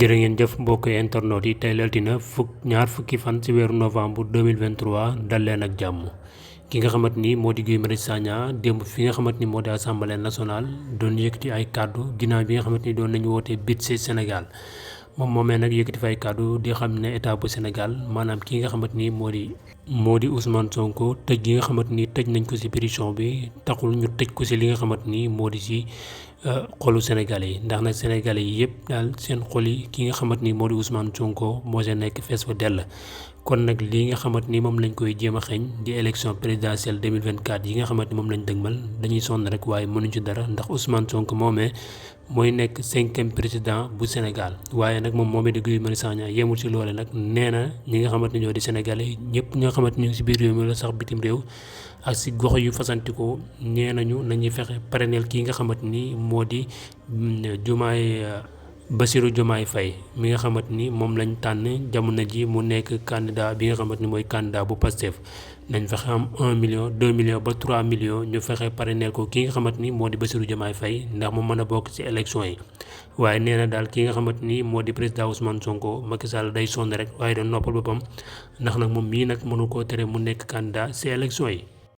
jërë ngeen jëf mbokk internet yi tey la altine ñaar fukki fan ci weeru novembre 2023 dal leen ak jàmm. ki nga xamante ni moo di Guy Marius Sagna démb fi nga xamante ni moo di assemblée nationale doon yëkkati ay kàddu ginnaaw bi nga xamante ni doon nañu woote budget Sénégal moom moomee nag yëkkati fay kàddu di xam ne état bu Sénégal maanaam ki nga xamante ni moo di Ousmane Sonko tëj gi nga xamante ni tëj nañ ko ci prison bi taxul ñu tëj ko ci li nga xamante ni moo di ci xolu Sénégalais yi ndax nag Sénégalais yi yëpp daal seen xol yi ki nga xamante ni moo di Ousmane Sonko moo see nekk fees fa dell. kon nag lii nga xamante ni moom lañ koy jéem a xeeñ di élection présidentielle 2024 yi nga xamante ni moom lañ dëgmal dañuy sonn rek waaye mënuñ ci dara ndax Ousmane Sonko moomee mooy nekk 5e président bu Sénégal waaye nag moom moomee di Guy Marius Sagna yemul ci loole nag nee na ñi nga xamante ni ñoo di Sénégalais ñëpp ñi nga xamante ni ñu ngi ci biir réew mi la sax bitim réew ak ci gox yu fasantikoo nee nañu nañuy fexe parrainel kii nga xamante ni moo di Bassirou Diomaye Faye mi nga xamante ni moom lañ tànn jamono ji mu nekk candidat bi nga xamante ni mooy candidat bu Pastef nañ fexe am 1 million 2 millions ba 3 millions ñu fexe parrainel ko ki nga xamante ni moo di Bassirou Diomaye Faye ndax mu mën a bokk ci élection yi. waaye nee na daal ki nga xamante ni moo di président Ousmane Sonko Macky Sall day sonn rek waaye da noppal boppam ndax nag moom mii nag mënu koo tere mu nekk candidat ci élection yi.